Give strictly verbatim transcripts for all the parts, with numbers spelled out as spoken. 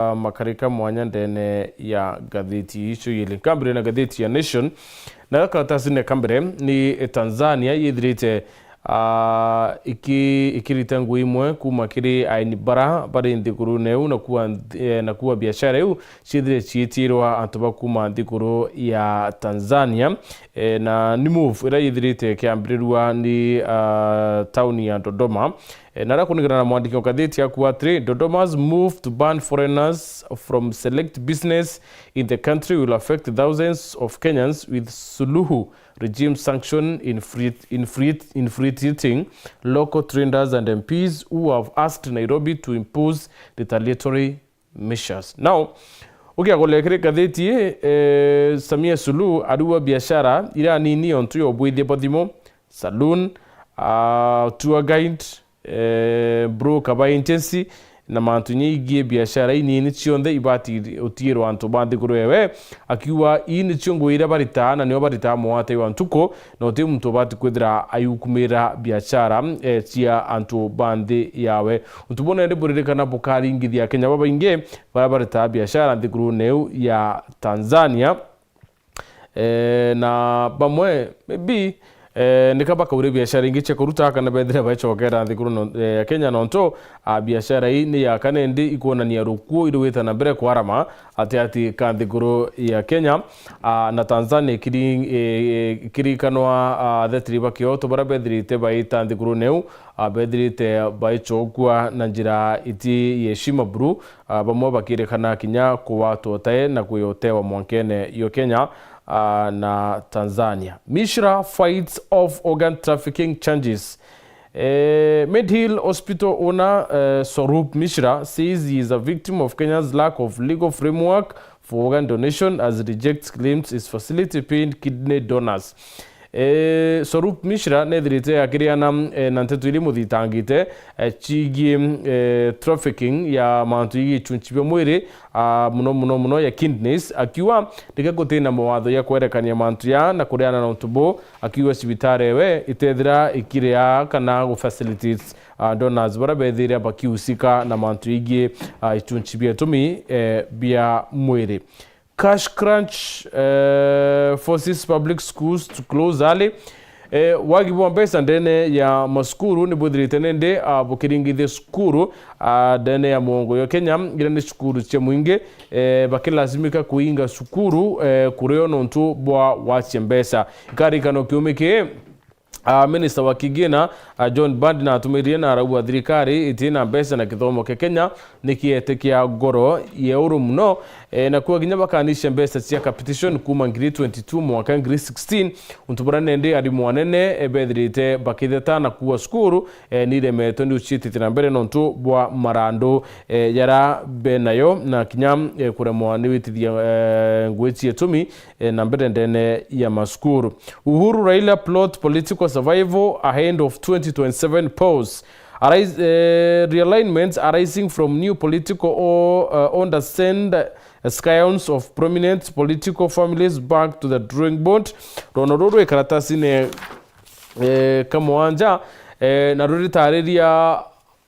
ah, makarika mwanya ndene ya ngathiti icio ili. Nkambire na ngathiti ya Nation, na gakaratasi ne kambere ni Tanzania yithirite, ah, iki-, ikirita ngugi imwe kuma kiri aini bara bari nthigurune iu na kuwa nth-, eh, na kuwa biashara iu ciithire ciitirwa antu ba kuma nthiguru ya Tanzania. Eh, na ni move iria yithirite ikiambirirua ni, ah, tauni ya Dodoma. Eh, na aria kunigana na mwandiki wa ngathiti akuga atiri, "Dodoma's move to ban foreigners from select business in the country will affect thousands of Kenyans, with Suluhu regime sanction infri-, infri-, infuriating local traders and M Ps who have asked Nairobi to impose retaliatory measures." Now, ukiagoria kiri ngathiti ii, eh, Samia Suluhu ariuga biashara iria nini ontu ya ubwithia bwa thimu, saloon, ah, tour guide, eh, broker ba agency, na mantu nyingi biashara inini cionthe ibati utigirwa antu ba nthiguru ewe, akiuga ii nicio ngugi iria baritaa na nio baritaa mwate wa ntuku, na uti muntu ubati kwithira ayukumira biashara, eh, cia antu ba nthi yawe. Untu buu nandi buririkana bukaringithia Akenya babaingi baria baritaa biashara nthigurune iu ya Tanzania. Eh, na bamwe, maybe, eh, nika bakauria biashara ingi cia kuruta kana bethire baicokera nthiguru no-, eh, ya Kenya, nontu, ah, biashara ii ni ya kana indi ikwonania rukuu irugite na mbere kwarama ati ati ka nthiguru ya Kenya, ah, na Tanzania ikiri-, eh, eh, ikirikanwa, ah, atheteri ba kioto baria bethirite baita nthigurune iu, ah, bethirite baicokua na njira iti ya heshima buru, ah, bamwe bakirikana kinya kuwatwa utae na kwiyotewa mwankene yo Kenya, ah, na Tanzania. Mishra fights off organ trafficking charges. Eh, Medhill Hospital owner, eh, Swaroop Mishra says he is a victim of Kenya's lack of legal framework for organ donation as he rejects claims his facility paid kidney donors. Eh, Swaroop Mishra nethirite akiriana, eh, na nteto iria imuthitangite, eh, cigie, eh, trafficking ya mantu igie ichunchi bia mwiri, ah, muno, muno, muno ya kidneys, akiuga, "Reke gutina mawatho ya kwerekania mantu ya na kuriana na untu buu," akiuga cibitari ewe itethira ikiria kana gu facilitate, ah, donors baria bethire bakiusika na mantu igie, ah, ichunchi bia itumi, eh, bia mwiri. Cash crunch, eh, forces public schools to close early. Eh, wagi bwa mbeca ndene ya masukuru ni bwithirite nende, ah, bukiringithia cukuru, ah, ndene ya muongo ya Kenya, iria ni cukuru cia mwingi, eh, bakilazimika kuinga cukuru, eh, kurio nontu bwa wacia mbeca. Ikarikano kiumi kii, ah, Minister wa Kigina, ah, John Mbadi natumiririe na arauga thirikari itina mbeca na kithomo kia Kenya ni kiete kia ngoro ya uru muno, eh, na kuwa kinya bakanicia mbeca cia capitation kuma ngiri twenty-two mwanka ngiri sixteen, untu buria nende arimu anene, eh, bethirite bakitheta na kuwa cukuru, eh, niremetwe ni uciitite na mbere nontu bwa marandu, eh, yara benayo na kinya, eh, kuremwa ni witithia, eh, ngugi cia itumi, eh, na mbere ndene ya masukuru. Uhuru Raila plot political survival ahead of twenty twenty-seven polls. Arise, eh, realignments arising from new political or, uh, orders send scions of prominent political families back to the drawing board. Rono ruru ikaratasi ne, eh, kamwanja, eh, na ruri tariria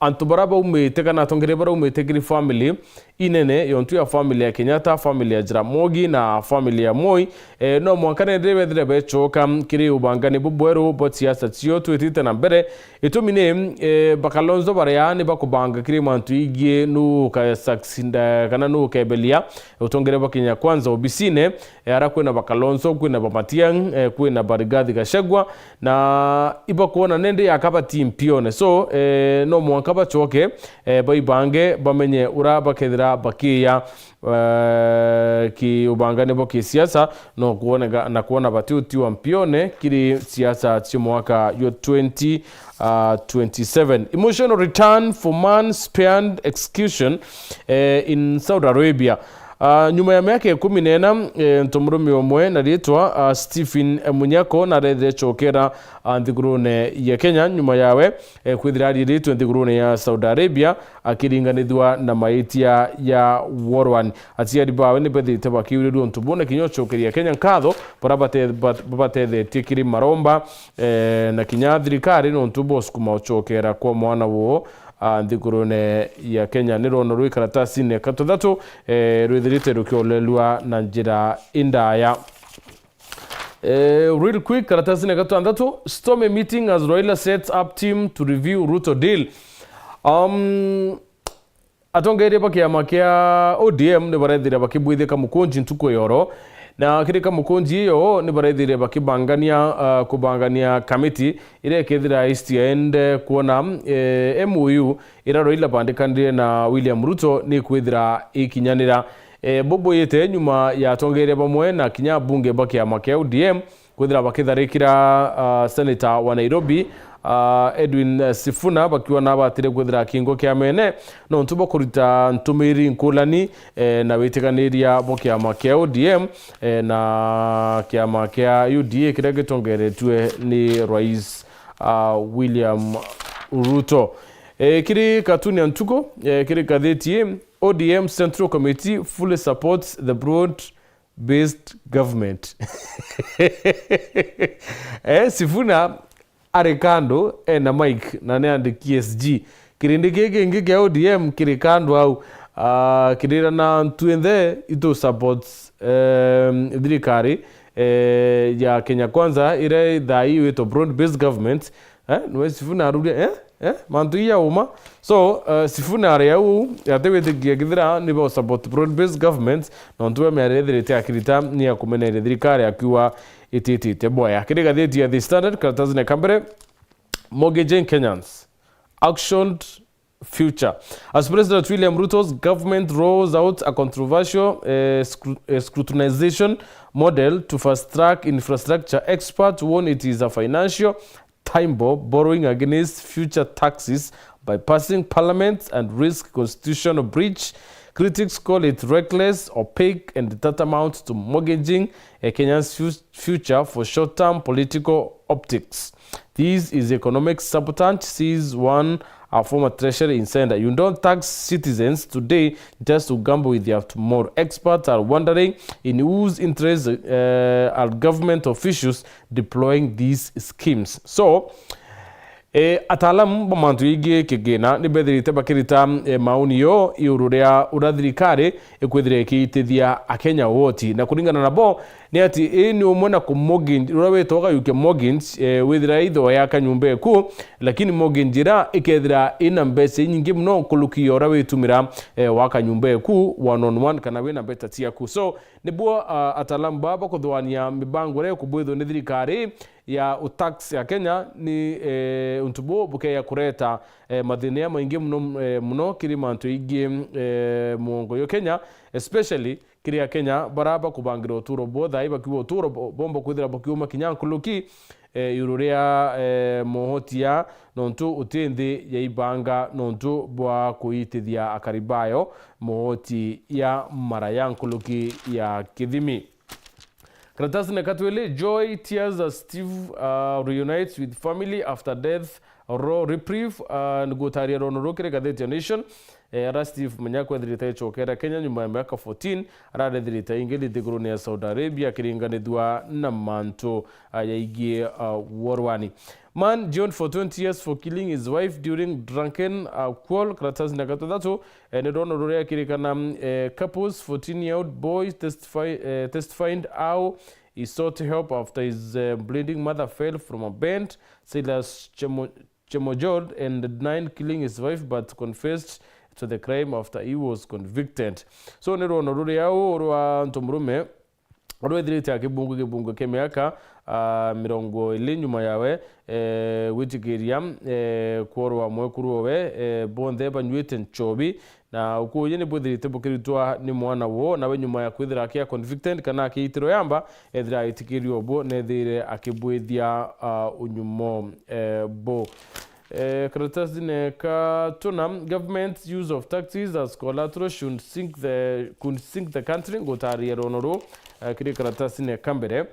antu bara baumite kana atongeria bara baumite kiri family inene yontu ya family ya Kenyatta, family ya Jaramogi na family ya Moi. Eh, no mwanka nende bethire bechoka kiri ubangani bubweru bwa siasa cio twitite na mbere. Itumi ni, eh, bakalonzo baria ni bakubanga kiri mantu igie nu ka succeed, eh, kana nu kebelia utongeria bwa Kenya Kwanza obisine, eh, ara kwina bakalonzo, kwina bamatiang, eh, kwina barigathi Gachagua, na ibakwona nende yakaba ti mpione. So, eh, no mwanka bachoke, eh, baibange, bamenye ura bakethira bakiya, eh, ki ubangani bwa kisiasa, no kuoneka, na kuona bati utiwa mpione kiri siasa cia mwaka yo twenty, uh, twenty-seven. Emotional return for man spared execution, eh, in Saudi Arabia. Ah, nyuma ya miaka ikumi na ina, eh, ntomurume umwe na ritwa, ah, Stephen Munyako narethire chokera, ah, nthigurune ya Kenya nyuma yawe, eh, kwithira ariritwe nthigurune ya Saudi Arabia akiringanithua na maitia ya Worwan. Aciari bawe nibethirite bakiuriria untu buu na kinya ucokeria Kenya nkatho bara bate-, bat-, babatethetie kiri maromba, eh, na kinya thirikari nontu bwa usukuma uchokera kwa mwana woo, ah, nthigurune ya Kenya. Ni rwono rwi karatasine ka tuthatu, eh, rwithirite rukiorerua na njira indaya. Eh, real quick, karatasine ka tuthatu, stormy meeting as Raila sets up team to review Ruto deal. Um, Atongeria ba kiama kia O D M ni barethire bakibwithia Kamukunji ntuku ya oro, na kiri Kamukunji iyo ni barethire bakibangania, ah, kubangania kamiti iria ikethira iciaende kuona, eh, M O U iria Raila bandikanire na William Ruto ni kwithira ikinyanira. Eh, bubuyite nyuma ya atongeria bamwe na kinya abunge ba kiama kia O D M kwithira bakitharikira, ah, seneta wa Nairobi, ah, Edwin, eh, Sifuna, bakiuga nabatire kwithira akingo kiamene nontu bwa kurita ntumiri nkulani, eh, na witiganiria bwa kiama kia O D M, eh, na kiama kia U D A kiria gitongeretue ni Rais, ah, William Ruto. Eh, kiri katuni ya ntuku, eh, kiri ngathiti ii, O D M Central Committee fully supports the broad based government. Eh, Sifuna ari kando ena mic na ni andiki S G. Kirindi giki kingi kia O D M kiri kando au, ah, kirira na ntwinthe itu support, em, thirikari, eh, ya Kenya Kwanza iria thaa ii witwa broad based government. Eh, niwe Sifuna aruria, eh? Eh, mantu iya uma. So, eh, Sifuna ari au, ati witikia kithira ni ba support broad based government, nontu we miario ithirite akirita ni ya kumeneria thirikari akiuga ititite boya. Kiri ngathiti ya The Standard, karatasine ka mbere, mortgaging Kenyans, auctioned future. As President William Ruto's government rolls out a controversial, eh, scru-, eh, scrutinization model to fast-track infrastructure, experts warn it is a financial time bomb, borrowing against future taxes, bypassing parliament and risk constitutional breach. Critics call it reckless, opaque, and tantamount to mortgaging a Kenya's fu-, future for short-term political optics. This is economic sabotage, says one, a former treasury insider. You don't tax citizens today just to gamble with their tomorrow. Experts are wondering in whose interest, uh, are government officials deploying these schemes. So, eh, ataalamu ba mantu yegii kigina ni bethirite bakirita, eh, maoni yo iguru ria uria thirikari ikwithira ikiitithia Akenya woti. Na kuringana nabo, ni ati ii ni umwe na ku mortgage, uria witwa ukayukia mortgage, eh, withira itho yaka nyumba eku, lakini mortgage ira ikethira ina mbeca inyingi muno nkuruki ya uria witumira, eh, waka nyumba eku one on one kana wina mbeca ciaku. So, nibuo, ah, ataalamu baa bakuthuania mibango iria ikubwithwa ni thirikari ya utax ya Kenya ni, eh, untu buu bukeya kureta, eh, mathina jamaingi muno, eh, muno kiri mantu jaingi, eh, muongo yo Kenya, especially kiri Akenya bara bakubangira uturo bwo thaa ii bakiuga uturo bo-, bomba kwithira bakiuma kinya nkuruki, eh, iguru ria, eh, mohoti ya nontu uti nthi yaibanga nontu bwa kuitithia akari bayo mohoti ya mara ya nkuruki ya kithimi. Karatasine ka twili, Joy tears as Steve, uh, reunites with family after death, raw reprieve, uh, nigutaria rono rukiri ngathiti ya Nation. Eh, ara Steve Munya kwethirite ecokera Kenya nyuma ya miaka fourteen, ararethirite ingi nthigurune ya Saudi Arabia akiringanithua na mantu, uh, yaigie, uh, worwani. Man jailed for twenty years for killing his wife during drunken, uh, quarrel. Karatasine ka tuthatu, eh, ni rono ruria kirikana, eh, couples, fourteen-year-old boy testify, eh, testified how he sought help after his, eh, bleeding mother fell from a bent. Silas Chemo-, Chemojod and denied killing his wife but confessed to the crime after he was convicted. So, ni rwono ruria uu rwa ntomurume uria withirite akibungwa kibungo kia miaka, ah, mirongo iri nyuma yawe, eh, gwitikiria, eh, kworwa mwekuru owe, eh, bonthe banyuite nchobi. Na ukuuji ni bwithirite bukiritwa ni mwana woo, nawe nyuma ya kwithira akia convicted kana akiitirwa yamba, ethira aitikirio bwo, nethire akibwithia, ah, unyumo, eh, bo. Eh, karatasine ka tuna, government's use of taxes as collateral should sink the, could sink the country. Ngutaria rono ru, eh, kiri karatasine ka mbere.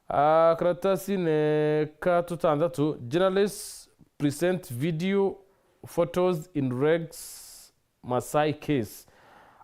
Ah, karatasine ka tutanthatu, journalists present video photos in Rex Masai case.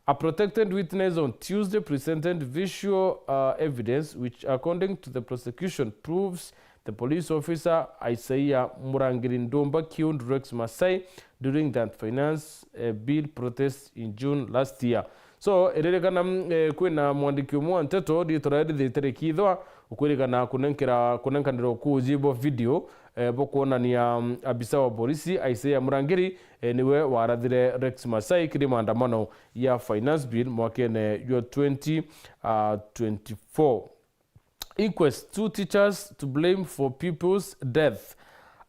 A protected witness on Tuesday presented visual, uh, evidence which, according to the prosecution, proves the police officer Isaiah Murangiri Ndumba killed Rex Masai during that finance, eh, bill protest in June last year. So, iririkana, mm, eh, kwina mwandiki umwe wa nteto, riitwa riawe rithite rikiithwa, ukwirikana kunenkera, kunenkanira ukuuji bwa video, eh, bukwonania, mm, abisa wa borisi, Isaiah Murangiri, eh, niwe warathire Rex Masai kiri maandamano ya finance bill mwakene jwa twenty, ah, twenty-four. Inquest, two teachers to blame for pupils' death.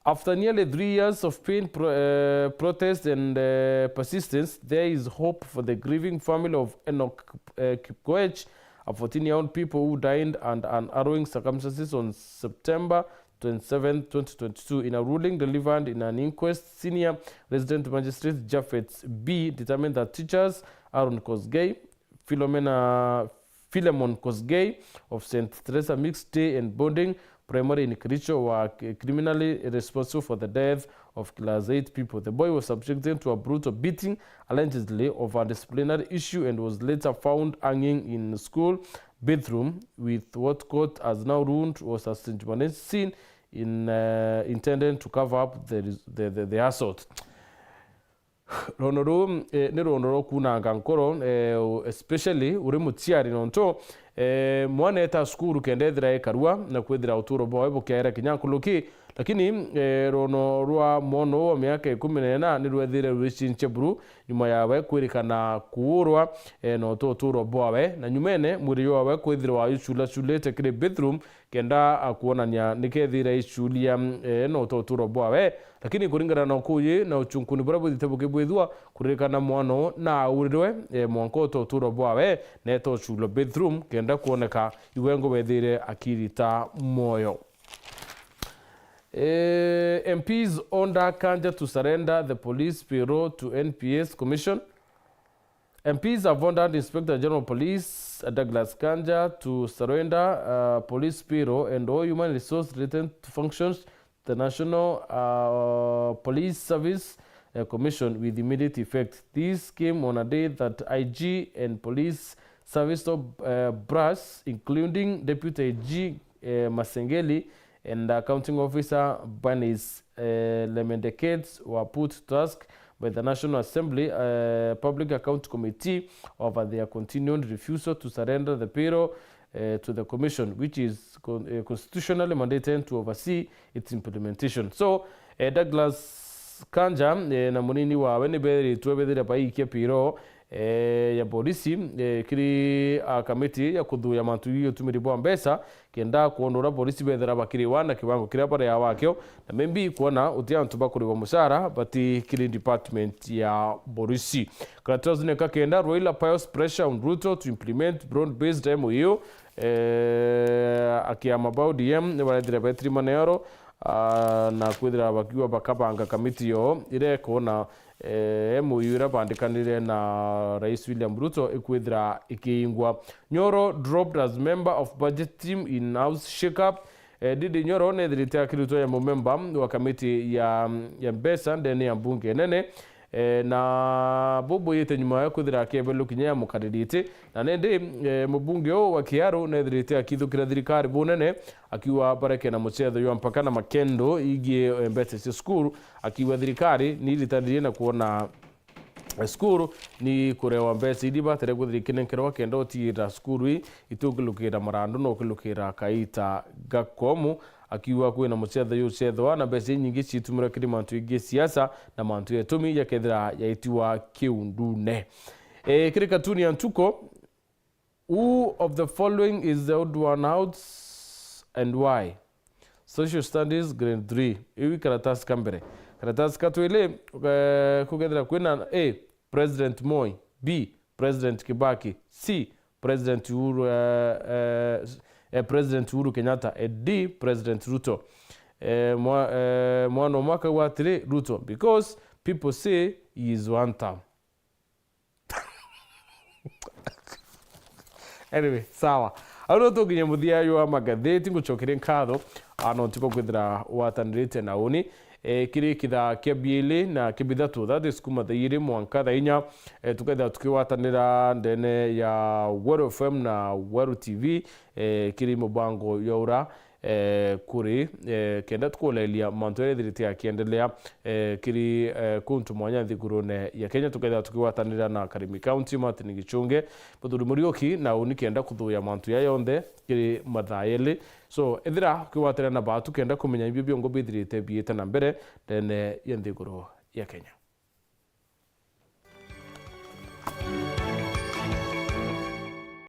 After nearly three years of pain, pro-, eh, protest and, eh, persistence, there is hope for the grieving family of Enoch, eh, Kipkoech, a fourteen-year-old pupil who died under unharrowing circumstances on September twenty-seventh, twenty twenty-two. In a ruling delivered in an inquest, Senior Resident Magistrate Japhet B determined that teachers Aaron Kosgei, Philomena, Philemon Kosgei of Saint Teresa Mixed Day and Boarding Primary in Kericho were c-, criminally responsible for the death of class eight pupil. The boy was subjected to a brutal beating, allegedly over a disciplinary issue, and was later found hanging in school bathroom with what court has now ruled was a stigmatizing scene in, uh, intended to cover up the, the, the, the assault. Rwono ruu, eh, ni rwono rwa kuunanga nkoro, eh, especially uri muciari, nontu, eh, mwana eta cukuru kenda ethira ekarua na kwithira uturo bwawe bukiaira kinya nkuruki. Lakini, eh, rwono rwa mwana uu wa miaka ikumi na ina ni rwethire rwicinchia buru nyuma yawe kwirikana kuurwa, eh, nontu uturo bwawe, na nyumene mwiri jwawe kwithirwa juculaculite kiri bathroom, kenda akwonania nikethira icuuria, eh, no to uturo bwawe. Lakini kuringana na ukuuji na uchunkuni buria bwithite bukibwithua, kuririkana mwana uu naurirwe, eh, mwanka o to uturo bwawe, na eto cuulwa bathroom, kenda kwoneka igwe ngo wethire akirita mwoyo. Eh, M Ps order Kanja to surrender the police payroll to N P S Commission. M Ps have ordered Inspector General of Police, uh, Douglas Kanja to surrender, uh, police payroll and all human resource related to functions to the National, uh, Police Service, uh, Commission with immediate effect. This came on a day that I G and police service top, uh, brass, including Deputy I G, uh, Masengeli, and Accounting Officer Bernice, eh, Lemendekets were put to task by the National Assembly, eh, Public Account Committee over their continued refusal to surrender the payroll, eh, to the Commission, which is con-, eh, constitutionally mandated to oversee its implementation. So, eh, Douglas Kanja, eh, na munini wawe ni beritwe bethire baikia payroll, eh, ya borisi, eh, kiri, ah, kamiti ya kuthuya mantu ya utumiri bwa mbeca, kenda kwona uria borisi bethira bakiriwa na kiwango kiria bariawa akio, na maybe kwona uti antu bakuriwa mucara bati kiri department ya borisi. Karatathi ni ka kenda, Raila piles pressure on Ruto to implement broad-based M O U, eh, akiama ba O D M ni barethire betiri maneoro, ah, na kwithira bakiuga bakabanga kamiti yo iria ikwona eh, M O U iria bandikanire na Rais William Ruto ikwithira ikiingwa. Nyoro dropped as member of budget team in House shake-up. Eh, Ndindi Nyoro nethirite akirutwa ya mumemba wa kamiti ya, ya mbeca ndene ya mbunge nene. Eh, na bubu yite nyuma ya kwithira akieberwa kinya ya mukaririte. Na nindi, eh, mubunge uu wa Kiharu nethirite akithukira thirikari bunene, akiuga bareke na mucetho jwa mpaka na makendo igie, eh, mbeca cia cukuru, akiuga thirikari ni iritanirie na kwona, eh, cukuru ni kurewa mbeca iria ibatire kwithira ikinenkerwa kenda utigira cukuru ii itungilukira marandu na ukilukira kaita gakomu, akiuga kwina mucetho jucethwa na mbeca inyingi ciitumirwa kiri mantu ingi siasa na mantu ya itumi jakethira yaitiwa kiundune. Eh, kiri katuni ya ntuko, Who of the following is the odd one out and why? Social Studies, grade three. Iu i karatasi ka mbere. Karatasi ka twili, eh, kugethira kwina A, President Moi, B, President Kibaki, C, President Uhuru, eh, eh, eh, President Uhuru Kenyatta, eh, D, President Ruto. Eh, mwa-, eh, mwana umwe akauga atiri, Ruto, because people say he is one term. Anyway, sawa. Au no tukinye muthia jwa magatheti, ngucokeria nkatho, ah, nontu bwa kwithira watanirite na uni. Eh, kiri kithaa kia biili na kia bithatu, that is kuma thaa iri mwanka thaa inya, eh, tukethira tukiwatanira ndene ya Weru F M na Weru T V, eh, kiri mubango jwa ura, eh, kuri, eh, kenda tukuleeria mantu jaria jathirite jakiendelea, eh, kiri, eh, kuntu mwanya nthigurune ya Kenya, tukethira tukigwatanira na Karimi County, Martin Gichunge, Muthuri Muriuki, na uni kenda kuthuya mantu jaya jonthe kiri mathaa jeli. So, ethira ukigwatanira na baatu kenda kumenya ibio biongo bithirite biite na mbere ndene ya nthiguru ya Kenya.